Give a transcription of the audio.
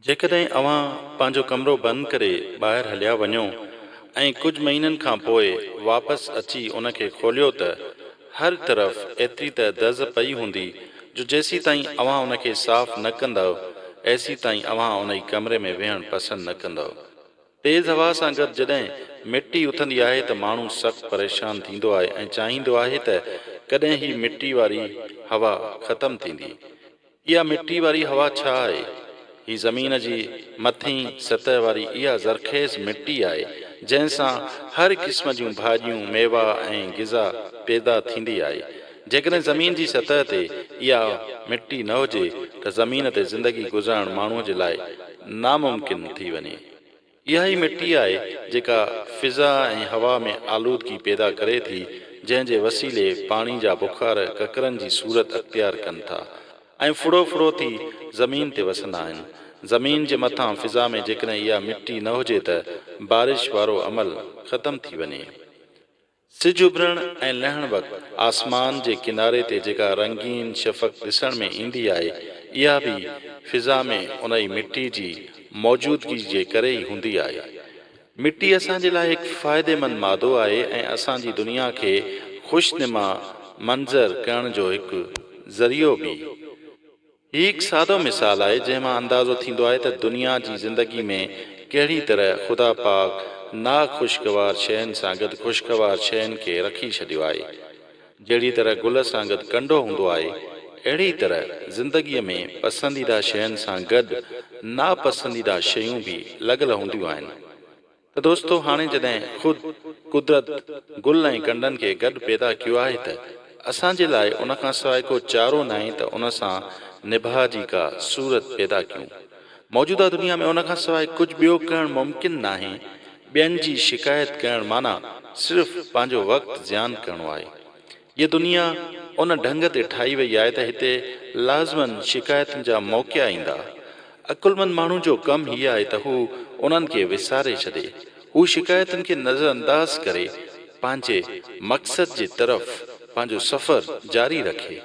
جيڪڏهن اوهان پنهنجو ڪمرو بند ڪري ٻاهر هليا وڃو ۽ ڪجهه مهينن کان پوء واپس اچي ان کي کوليو ته هر طرف ايتري ته دز پئي هوندي جو جيسيتائين اوهان ان کي صاف نه ڪندؤ ايسيتائين اوهان انهي ڪمري ۾ ويهڻ پسند نه ڪندؤ. تيز هوا سان گڏ جڏهن مٽي اٿندي آهي ته ماڻهو سخت پريشان ٿيندو آهي ۽ چاهيندو آهي ته ڪڏهن هي مٽي واري هوا ختم ٿيندي. اها مٽي واري هوا ڇا آهي؟ هي زمين جي مٿئين سطح واري اها زرخيز مٽي آهي، جنهن سان هر قسم جون ڀاڄيون، ميوا ۽ غذا پيدا ٿيندي آهي. جيڪڏهن زمين جي سطح تي اها مٽي نه هجي ته زمين تي زندگي گذارڻ ماڻهوء جي لاء ناممڪن ٿي وڃي. اها ئي مٽي آهي جيڪا فضا ۽ هوا ۾ آلودگي پيدا ڪري ٿي، جنهن جي وسيلي پاڻي جا بخار ڪڪرن جي صورت اختيار ڪن ٿا ۽ ڦڙو ڦڙو ٿي زمين تي وسندا آهن. زمين جي مٿان فضا ۾ جيڪڏهن اها مٽي نه هجي ته بارش وارو عمل ختم ٿي وڃي. سج اڀرڻ ۽ لهڻ وقت آسمان جي ڪناري تي جيڪا رنگين شفق ڏسڻ ۾ ايندي آهي، اها به فضا ۾ انهي مٽي جي موجودگي جي ڪري ئي هوندي آهي. مٽي اسان جي لاء هڪ فائديمند مادو آهي ۽ اسان جي دنيا کي خوشنما منظر ڪرڻ جو هڪ ذريعو به. هي هڪ سادو مثال آهي جنهن مان اندازو ٿيندو آهي ته دنيا جي زندگي ۾ ڪهڙي طرح خدا پاڪ ناخوشگوار شين سان گڏ خوشگوار شين کي رکي ڇڏيو آهي. جهڙي طرح گل سان گڏ ڪنڊو هوندو آهي اهڙي طرح زندگي ۾ پسنديده شين سان گڏ ناپسنديده شيون به لڳل هونديون آهن. ته دوستو هاڻي جڏهن خود قدرت گل ۽ ڪنڊن کي گڏ پيدا ڪيو آهي ته اسان جي لاء ان کان سواء ڪو چارو ناهي ته ان سان نڀاء جي ڪا صورت پيدا ڪيون. موجوده دنيا ۾ ان کان سواء ڪجهه ٻيو ڪرڻ ممڪن ناهي. ٻين جي شڪايت ڪرڻ معنيٰ صرف پنهنجو وقت زيان ڪرڻو آهي. هيء دنيا ان ڍنگ تي ٺاهي وئي آهي ته هتي لازماً شڪايتن جا موقعا ايندا. عقلمند ماڻهو جو ڪم هي آهي ته هو انهن کي وساري ڇڏي. هو شڪايتن کي نظرانداز ڪري پنهنجي مقصد جي طرف پنهنجو سفر جاري رکي.